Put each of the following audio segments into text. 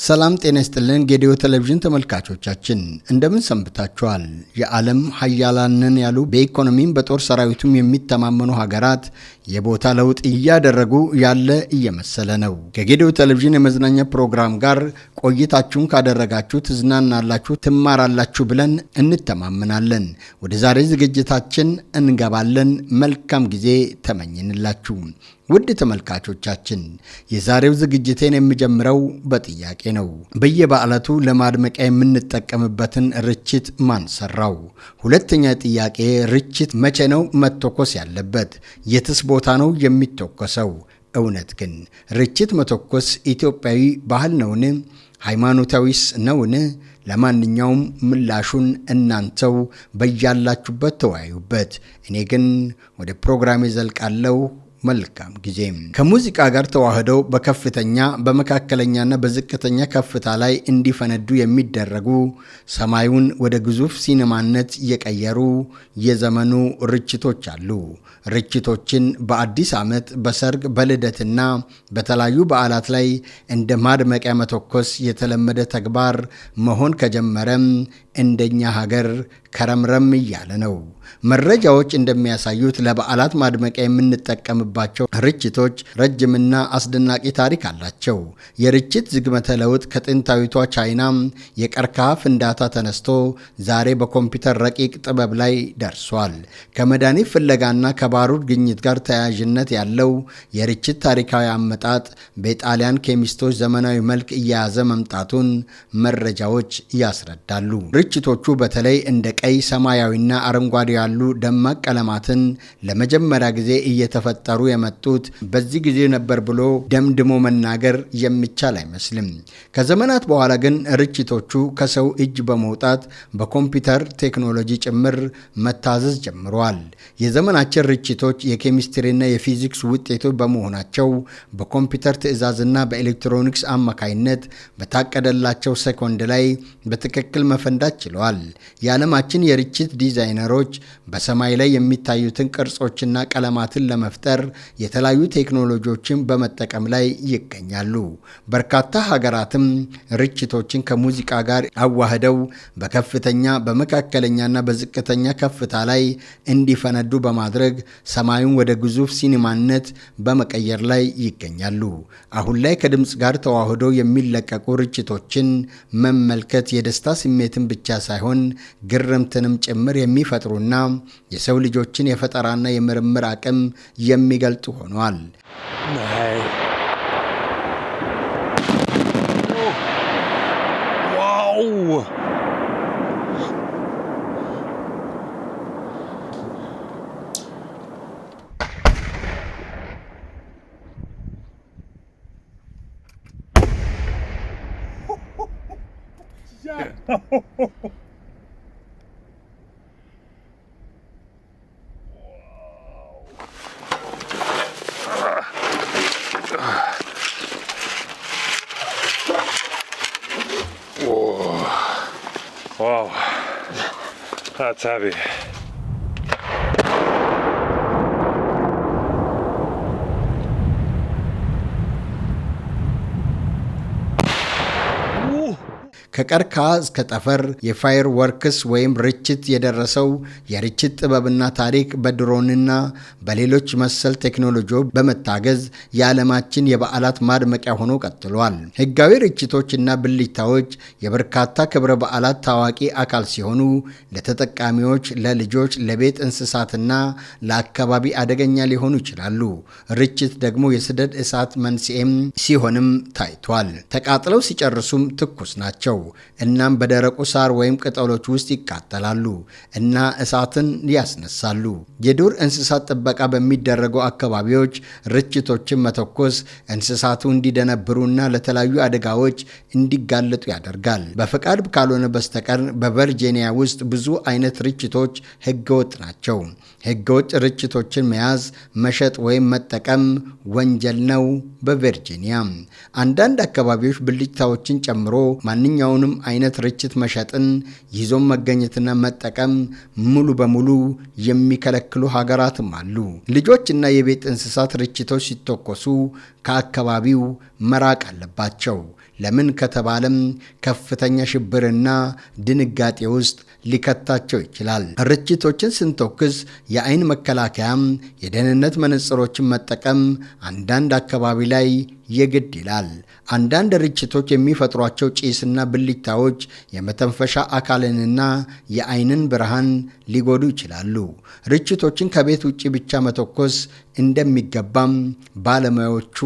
ሰላም ጤና ይስጥልን። ጌዲዮ ቴሌቪዥን ተመልካቾቻችን እንደምን ሰንብታችኋል? የዓለም ሀያላንን ያሉ በኢኮኖሚም በጦር ሰራዊቱም የሚተማመኑ ሀገራት የቦታ ለውጥ እያደረጉ ያለ እየመሰለ ነው። ከጌዲዮ ቴሌቪዥን የመዝናኛ ፕሮግራም ጋር ቆይታችሁን ካደረጋችሁ ትዝናናላችሁ፣ ትማራላችሁ ብለን እንተማመናለን። ወደ ዛሬ ዝግጅታችን እንገባለን። መልካም ጊዜ ተመኝንላችሁ። ውድ ተመልካቾቻችን፣ የዛሬው ዝግጅቴን የምጀምረው በጥያቄ ነው። በየበዓላቱ ለማድመቂያ የምንጠቀምበትን ርችት ማን ሰራው? ሁለተኛ ጥያቄ፣ ርችት መቼ ነው መተኮስ ያለበት? የትስ ቦታ ነው የሚተኮሰው? እውነት ግን ርችት መተኮስ ኢትዮጵያዊ ባህል ነውን? ሃይማኖታዊስ ነውን? ለማንኛውም ምላሹን እናንተው በያላችሁበት ተወያዩበት። እኔ ግን ወደ ፕሮግራሜ ዘልቃለሁ። መልካም ጊዜ። ከሙዚቃ ጋር ተዋህደው በከፍተኛ፣ በመካከለኛና በዝቅተኛ ከፍታ ላይ እንዲፈነዱ የሚደረጉ፣ ሰማዩን ወደ ግዙፍ ሲኒማነት የቀየሩ የዘመኑ ርችቶች አሉ። ርችቶችን በአዲስ ዓመት፣ በሰርግ፣ በልደትና በተለያዩ በዓላት ላይ እንደ ማድመቂያ መተኮስ የተለመደ ተግባር መሆን ከጀመረም እንደኛ ሀገር ከረምረም እያለ ነው። መረጃዎች እንደሚያሳዩት ለበዓላት ማድመቂያ የምንጠቀምባቸው ርችቶች ረጅምና አስደናቂ ታሪክ አላቸው። የርችት ዝግመተ ለውጥ ከጥንታዊቷ ቻይና የቀርከሃ ፍንዳታ ተነስቶ ዛሬ በኮምፒውተር ረቂቅ ጥበብ ላይ ደርሷል። ከመድኃኒት ፍለጋና ከባሩድ ግኝት ጋር ተያያዥነት ያለው የርችት ታሪካዊ አመጣጥ በጣሊያን ኬሚስቶች ዘመናዊ መልክ እየያዘ መምጣቱን መረጃዎች ያስረዳሉ። ርችቶቹ በተለይ እንደ ቀይ፣ ሰማያዊና አረንጓዴ ያሉ ደማቅ ቀለማትን ለመጀመሪያ ጊዜ እየተፈጠሩ የመጡት በዚህ ጊዜ ነበር ብሎ ደምድሞ መናገር የሚቻል አይመስልም። ከዘመናት በኋላ ግን ርችቶቹ ከሰው እጅ በመውጣት በኮምፒውተር ቴክኖሎጂ ጭምር መታዘዝ ጀምረዋል። የዘመናችን ርችቶች የኬሚስትሪና የፊዚክስ ውጤቶች በመሆናቸው በኮምፒውተር ትዕዛዝና በኤሌክትሮኒክስ አማካይነት በታቀደላቸው ሴኮንድ ላይ በትክክል መፈንዳት ችለዋል። የዓለማችን የርችት ዲዛይነሮች በሰማይ ላይ የሚታዩትን ቅርጾችና ቀለማትን ለመፍጠር የተለያዩ ቴክኖሎጂዎችን በመጠቀም ላይ ይገኛሉ። በርካታ ሀገራትም ርችቶችን ከሙዚቃ ጋር አዋህደው በከፍተኛ፣ በመካከለኛና በዝቅተኛ ከፍታ ላይ እንዲፈነዱ በማድረግ ሰማዩን ወደ ግዙፍ ሲኒማነት በመቀየር ላይ ይገኛሉ። አሁን ላይ ከድምፅ ጋር ተዋህደው የሚለቀቁ ርችቶችን መመልከት የደስታ ስሜትን ብቻ ሳይሆን ግርምትንም ጭምር የሚፈጥሩና የሰው ልጆችን የፈጠራና የምርምር አቅም የሚገልጡ ሆኗል። Nee. Oh. Wow! Wow. That's heavy. ከቀርከሃ እስከ ጠፈር የ fireworks ወይም ርችት የደረሰው የርችት ጥበብና ታሪክ በድሮንና በሌሎች መሰል ቴክኖሎጂዎች በመታገዝ የዓለማችን የበዓላት ማድመቂያ ሆኖ ቀጥሏል። ሕጋዊ ርችቶች እና ብልጭታዎች የበርካታ ክብረ በዓላት ታዋቂ አካል ሲሆኑ ለተጠቃሚዎች፣ ለልጆች፣ ለቤት እንስሳትና ለአካባቢ አደገኛ ሊሆኑ ይችላሉ። ርችት ደግሞ የሰደድ እሳት መንስኤም ሲሆንም ታይቷል። ተቃጥለው ሲጨርሱም ትኩስ ናቸው። እናም በደረቁ ሳር ወይም ቅጠሎች ውስጥ ይቃጠላሉ እና እሳትን ያስነሳሉ። የዱር እንስሳት ጥበቃ በሚደረጉ አካባቢዎች ርችቶችን መተኮስ እንስሳቱ እንዲደነብሩና ለተለያዩ አደጋዎች እንዲጋለጡ ያደርጋል። በፈቃድ ካልሆነ በስተቀር በቨርጂኒያ ውስጥ ብዙ አይነት ርችቶች ህገወጥ ናቸው። ህገወጥ ርችቶችን መያዝ፣ መሸጥ ወይም መጠቀም ወንጀል ነው። በቨርጂኒያ አንዳንድ አካባቢዎች ብልጭታዎችን ጨምሮ ማንኛውንም ማንኛውንም አይነት ርችት መሸጥን ይዞም መገኘትና መጠቀም ሙሉ በሙሉ የሚከለክሉ ሀገራትም አሉ። ልጆችና የቤት እንስሳት ርችቶች ሲተኮሱ ከአካባቢው መራቅ አለባቸው። ለምን ከተባለም ከፍተኛ ሽብርና ድንጋጤ ውስጥ ሊከታቸው ይችላል። ርችቶችን ስንተኩስ የአይን መከላከያም የደህንነት መነጽሮችን መጠቀም አንዳንድ አካባቢ ላይ የግድ ይላል። አንዳንድ ርችቶች የሚፈጥሯቸው ጭስና ብልጭታዎች የመተንፈሻ አካልንና የአይንን ብርሃን ሊጎዱ ይችላሉ። ርችቶችን ከቤት ውጭ ብቻ መተኮስ እንደሚገባም ባለሙያዎቹ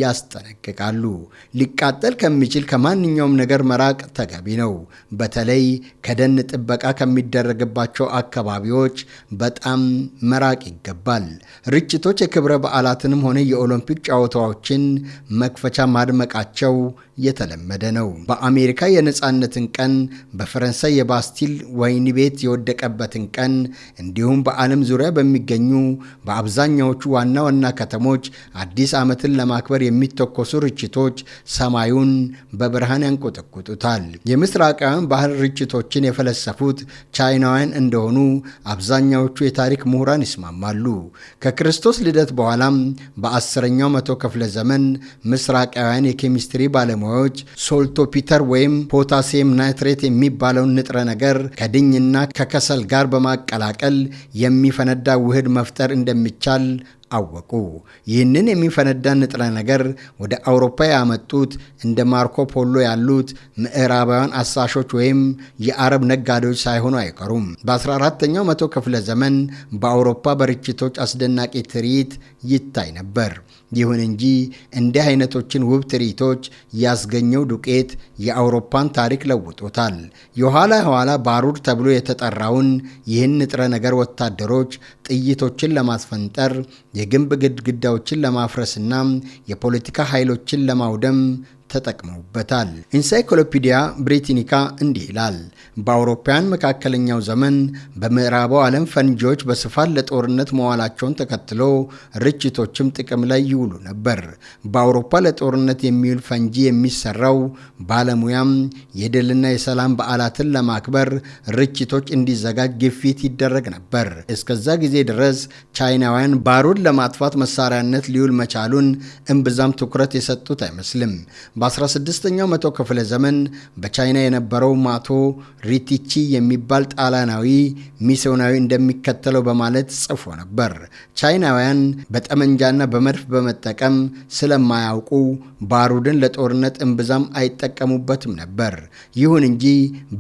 ያስጠነቅቃሉ። ሊቃጠል ከሚችል ከማንኛውም ነገር መራቅ ተገቢ ነው። በተለይ ከደን ጥበቃ ከሚደረግባቸው አካባቢዎች በጣም መራቅ ይገባል። ርችቶች የክብረ በዓላትንም ሆነ የኦሎምፒክ ጨዋታዎችን መክፈቻ ማድመቃቸው የተለመደ ነው። በአሜሪካ የነፃነትን ቀን፣ በፈረንሳይ የባስቲል ወህኒ ቤት የወደቀበትን ቀን እንዲሁም በዓለም ዙሪያ በሚገኙ በአብዛኛዎቹ ዋና ዋና ከተሞች አዲስ ዓመትን ለማክበር የሚተኮሱ ርችቶች ሰማዩን በብርሃን ያንቆጠቁጡታል። የምስራቃውያን ባህል ርችቶችን የፈለሰፉት ቻይናውያን እንደሆኑ አብዛኛዎቹ የታሪክ ምሁራን ይስማማሉ። ከክርስቶስ ልደት በኋላም በ10ኛው መቶ ክፍለ ዘመን ምስራቃውያን የኬሚስትሪ ባለሙያዎች saltpeter ወይም potassium nitrate የሚባለውን ንጥረ ነገር ከድኝና ከከሰል ጋር በማቀላቀል የሚፈነዳ ውህድ መፍጠር እንደሚቻል አወቁ። ይህንን የሚፈነዳ ንጥረ ነገር ወደ አውሮፓ ያመጡት እንደ ማርኮ ፖሎ ያሉት ምዕራባውያን አሳሾች ወይም የአረብ ነጋዴዎች ሳይሆኑ አይቀሩም። በ14ኛው መቶ ክፍለ ዘመን በአውሮፓ በርችቶች አስደናቂ ትርኢት ይታይ ነበር። ይሁን እንጂ እንዲህ አይነቶችን ውብ ትርኢቶች ያስገኘው ዱቄት የአውሮፓን ታሪክ ለውጦታል። የኋላ ኋላ ባሩድ ተብሎ የተጠራውን ይህን ንጥረ ነገር ወታደሮች ጥይቶችን ለማስፈንጠር፣ የግንብ ግድግዳዎችን ለማፍረስና የፖለቲካ ኃይሎችን ለማውደም ተጠቅመውበታል። ኢንሳይክሎፒዲያ ብሪታኒካ እንዲህ ይላል። በአውሮፓውያን መካከለኛው ዘመን በምዕራቡ ዓለም ፈንጂዎች በስፋት ለጦርነት መዋላቸውን ተከትሎ ርችቶችም ጥቅም ላይ ይውሉ ነበር። በአውሮፓ ለጦርነት የሚውል ፈንጂ የሚሰራው ባለሙያም የድልና የሰላም በዓላትን ለማክበር ርችቶች እንዲዘጋጅ ግፊት ይደረግ ነበር። እስከዛ ጊዜ ድረስ ቻይናውያን ባሩድ ለማጥፋት መሳሪያነት ሊውል መቻሉን እምብዛም ትኩረት የሰጡት አይመስልም። በ16ኛው መቶ ክፍለ ዘመን በቻይና የነበረው ማቶ ሪቲቺ የሚባል ጣሊያናዊ ሚስዮናዊ እንደሚከተለው በማለት ጽፎ ነበር። ቻይናውያን በጠመንጃና በመድፍ በመጠቀም ስለማያውቁ ባሩድን ለጦርነት እምብዛም አይጠቀሙበትም ነበር። ይሁን እንጂ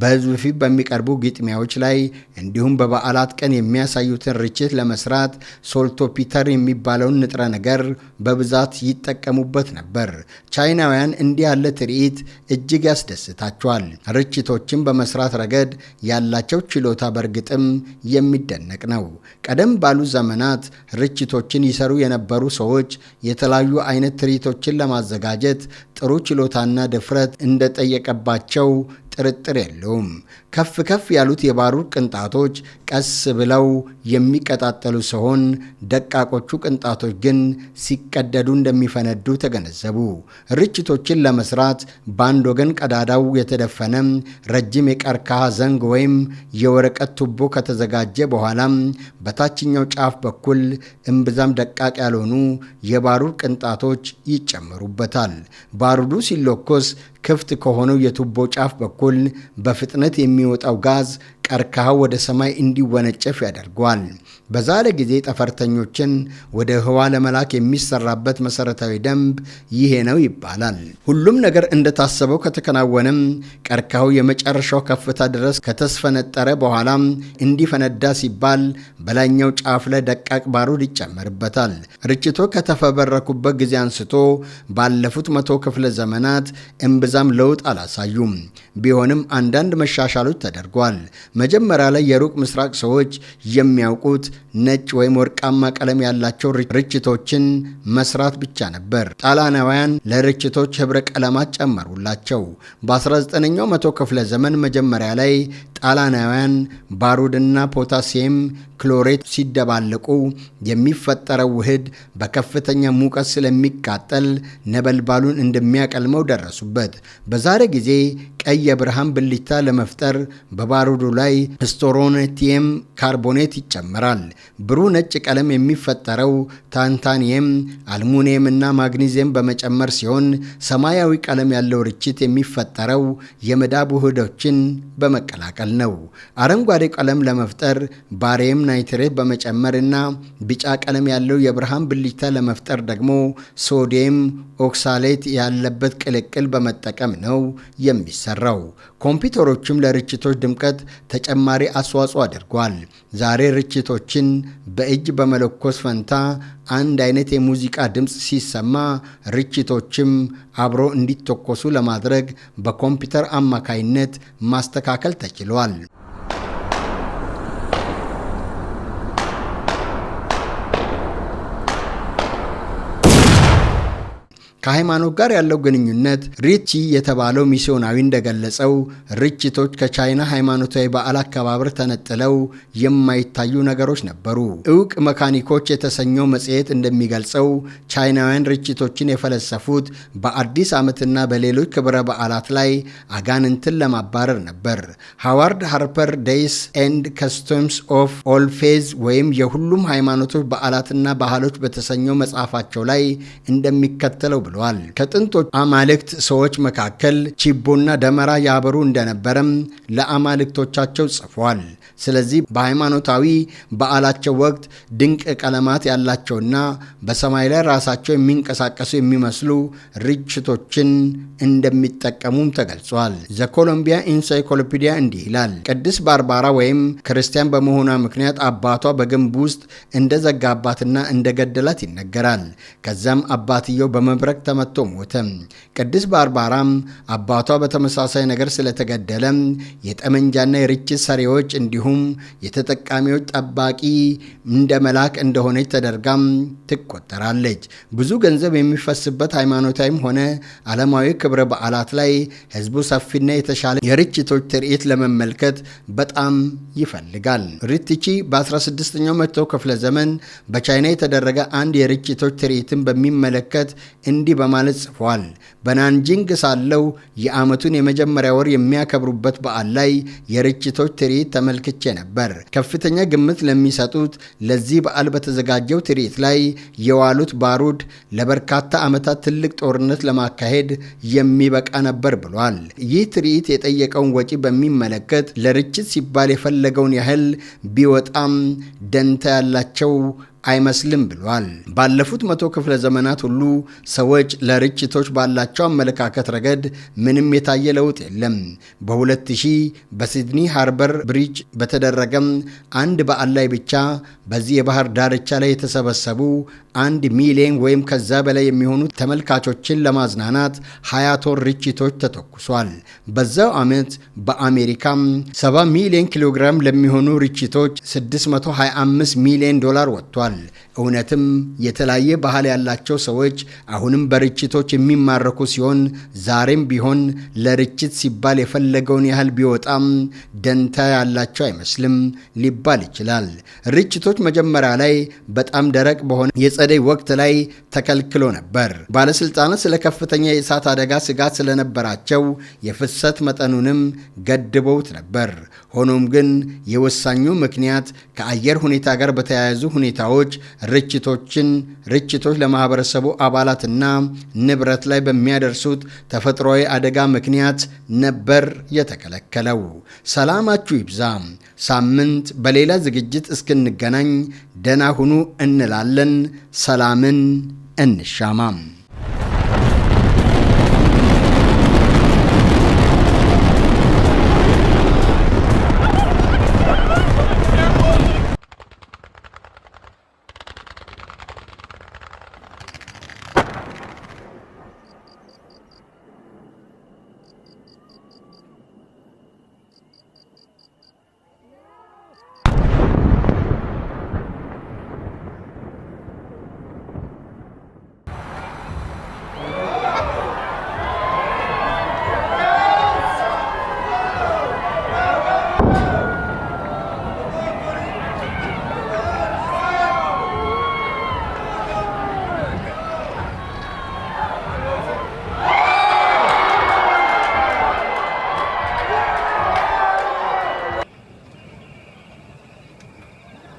በሕዝብ ፊት በሚቀርቡ ግጥሚያዎች ላይ እንዲሁም በበዓላት ቀን የሚያሳዩትን ርችት ለመስራት saltpeter የሚባለውን ንጥረ ነገር በብዛት ይጠቀሙበት ነበር። ቻይናውያን እንዲህ ያለ ትርኢት እጅግ ያስደስታቸዋል። ርችቶችን በመስራት ረገድ ያላቸው ችሎታ በእርግጥም የሚደነቅ ነው። ቀደም ባሉ ዘመናት ርችቶችን ይሰሩ የነበሩ ሰዎች የተለያዩ አይነት ትርኢቶችን ለማዘጋጀት ጥሩ ችሎታና ድፍረት እንደጠየቀባቸው ጥርጥር የለውም። ከፍ ከፍ ያሉት የባሩድ ቅንጣቶች ቀስ ብለው የሚቀጣጠሉ ሲሆን ደቃቆቹ ቅንጣቶች ግን ሲቀደዱ እንደሚፈነዱ ተገነዘቡ። ርችቶችን ለመስራት በአንድ ወገን ቀዳዳው የተደፈነ ረጅም የቀርከሃ ዘንግ ወይም የወረቀት ቱቦ ከተዘጋጀ በኋላም በታችኛው ጫፍ በኩል እምብዛም ደቃቅ ያልሆኑ የባሩድ ቅንጣቶች ይጨመሩበታል። ባሩዱ ሲለኮስ ክፍት ከሆነው የቱቦ ጫፍ በኩል በፍጥነት የሚወጣው ጋዝ ቀርከሃው ወደ ሰማይ እንዲወነጨፍ ያደርገዋል። በዛሬ ጊዜ ጠፈርተኞችን ወደ ህዋ ለመላክ የሚሰራበት መሰረታዊ ደንብ ይሄ ነው ይባላል። ሁሉም ነገር እንደታሰበው ከተከናወነም ቀርከሃው የመጨረሻው ከፍታ ድረስ ከተስፈነጠረ በኋላም እንዲፈነዳ ሲባል በላይኛው ጫፍ ላይ ደቃቅ ባሩድ ይጨመርበታል። ርችቶ ከተፈበረኩበት ጊዜ አንስቶ ባለፉት 100 ክፍለ ዘመናት እምብዛም ለውጥ አላሳዩም። ቢሆንም አንዳንድ መሻሻሎች ተደርጓል። መጀመሪያ ላይ የሩቅ ምስራቅ ሰዎች የሚያውቁት ነጭ ወይም ወርቃማ ቀለም ያላቸው ርችቶችን መስራት ብቻ ነበር። ጣሊያናውያን ለርችቶች ህብረ ቀለማት ጨመሩላቸው። በ19ኛው መቶ ክፍለ ዘመን መጀመሪያ ላይ ጣሊያናውያን ባሩድና ፖታሲየም ክሎሬት ሲደባለቁ የሚፈጠረው ውህድ በከፍተኛ ሙቀት ስለሚቃጠል ነበልባሉን እንደሚያቀልመው ደረሱበት። በዛሬ ጊዜ ቀይ የብርሃን ብልጭታ ለመፍጠር በባሩዱ ላይ strontium carbonate ይጨመራል። ብሩህ ነጭ ቀለም የሚፈጠረው ታንታኒየም፣ አልሙኒየም እና ማግኒዚየም በመጨመር ሲሆን ሰማያዊ ቀለም ያለው ርችት የሚፈጠረው የመዳብ ውህዶችን በመቀላቀል ነው። አረንጓዴ ቀለም ለመፍጠር barium nitrate በመጨመር እና ቢጫ ቀለም ያለው የብርሃን ብልጭታ ለመፍጠር ደግሞ sodium oxalate ያለበት ቅልቅል በመጠቀም ነው የሚሰራው። ኮምፒውተሮችም ለርችቶች ድምቀት ተጨማሪ አስተዋጽኦ አድርጓል። ዛሬ ርችቶችን በእጅ በመለኮስ ፈንታ አንድ አይነት የሙዚቃ ድምፅ ሲሰማ ርችቶችም አብሮ እንዲተኮሱ ለማድረግ በኮምፒውተር አማካይነት ማስተካከል ተችሏል። ከሃይማኖት ጋር ያለው ግንኙነት ሪቺ የተባለው ሚስዮናዊ እንደገለጸው ርችቶች ከቻይና ሃይማኖታዊ በዓል አከባበር ተነጥለው የማይታዩ ነገሮች ነበሩ። እውቅ መካኒኮች የተሰኘው መጽሔት እንደሚገልጸው ቻይናውያን ርችቶችን የፈለሰፉት በአዲስ ዓመትና በሌሎች ክብረ በዓላት ላይ አጋንንትን ለማባረር ነበር። ሃዋርድ ሃርፐር Days and Customs of All Faiths ወይም የሁሉም ሃይማኖቶች በዓላትና ባህሎች በተሰኘው መጽሐፋቸው ላይ እንደሚከተለው ብለዋል። ከጥንቶች አማልክት ሰዎች መካከል ችቦና ደመራ ያበሩ እንደነበረም ለአማልክቶቻቸው ጽፏል። ስለዚህ በሃይማኖታዊ በዓላቸው ወቅት ድንቅ ቀለማት ያላቸውና በሰማይ ላይ ራሳቸው የሚንቀሳቀሱ የሚመስሉ ርችቶችን እንደሚጠቀሙም ተገልጿል። The Columbia Encyclopedia እንዲህ ይላል። ቅድስት ባርባራ ወይም ክርስቲያን በመሆኗ ምክንያት አባቷ በግንብ ውስጥ እንደዘጋባትና እንደገደላት ይነገራል። ከዛም አባትየው በመብረቅ ተመቶ ሞተ። ቅድስት ባርባራም አባቷ በተመሳሳይ ነገር ስለተገደለ የጠመንጃና የርችት ሰሪዎች እንዲሁም የተጠቃሚዎች ጠባቂ እንደ መልአክ እንደሆነች ተደርጋም ትቆጠራለች። ብዙ ገንዘብ የሚፈስበት ሃይማኖታዊም ሆነ ዓለማዊ ክብረ በዓላት ላይ ህዝቡ ሰፊና የተሻለ የርችቶች ትርኢት ለመመልከት በጣም ይፈልጋል። ሪትቺ በ16ኛው መቶ ክፍለ ዘመን በቻይና የተደረገ አንድ የርችቶች ትርኢትን በሚመለከት እንዲህ በማለት ጽፏል። በናንጂንግ ሳለው የዓመቱን የመጀመሪያ ወር የሚያከብሩበት በዓል ላይ የርችቶች ትርኢት ተመልክቼ ነበር። ከፍተኛ ግምት ለሚሰጡት ለዚህ በዓል በተዘጋጀው ትርኢት ላይ የዋሉት ባሩድ ለበርካታ ዓመታት ትልቅ ጦርነት ለማካሄድ የሚበቃ ነበር ብሏል። ይህ ትርኢት የጠየቀውን ወጪ በሚመለከት ለርችት ሲባል የፈለገውን ያህል ቢወጣም ደንታ ያላቸው አይመስልም ብሏል። ባለፉት መቶ ክፍለ ዘመናት ሁሉ ሰዎች ለርችቶች ባላቸው አመለካከት ረገድ ምንም የታየ ለውጥ የለም። በ2000 በሲድኒ ሃርበር ብሪጅ በተደረገም አንድ በዓል ላይ ብቻ በዚህ የባህር ዳርቻ ላይ የተሰበሰቡ 1 ሚሊዮን ወይም ከዛ በላይ የሚሆኑ ተመልካቾችን ለማዝናናት 20 ቶን ርችቶች ተተኩሷል። በዛው ዓመት በአሜሪካም 70 ሚሊዮን ኪሎግራም ለሚሆኑ ርችቶች $625 ሚሊዮን ወጥቷል። እውነትም የተለያየ ባህል ያላቸው ሰዎች አሁንም በርችቶች የሚማረኩ ሲሆን ዛሬም ቢሆን ለርችት ሲባል የፈለገውን ያህል ቢወጣም ደንታ ያላቸው አይመስልም ሊባል ይችላል። ርችቶች መጀመሪያ ላይ በጣም ደረቅ በሆነ የጸደይ ወቅት ላይ ተከልክሎ ነበር። ባለስልጣናት ስለ ከፍተኛ የእሳት አደጋ ስጋት ስለነበራቸው የፍሰት መጠኑንም ገድበውት ነበር። ሆኖም ግን የወሳኙ ምክንያት ከአየር ሁኔታ ጋር በተያያዙ ሁኔታዎች ርችቶች ለማህበረሰቡ አባላትና ንብረት ላይ በሚያደርሱት ተፈጥሯዊ አደጋ ምክንያት ነበር የተከለከለው። ሰላማችሁ ይብዛ። ሳምንት በሌላ ዝግጅት እስክንገናኝ ደህና ሁኑ እንላለን። ሰላምን እንሻማም።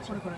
これ。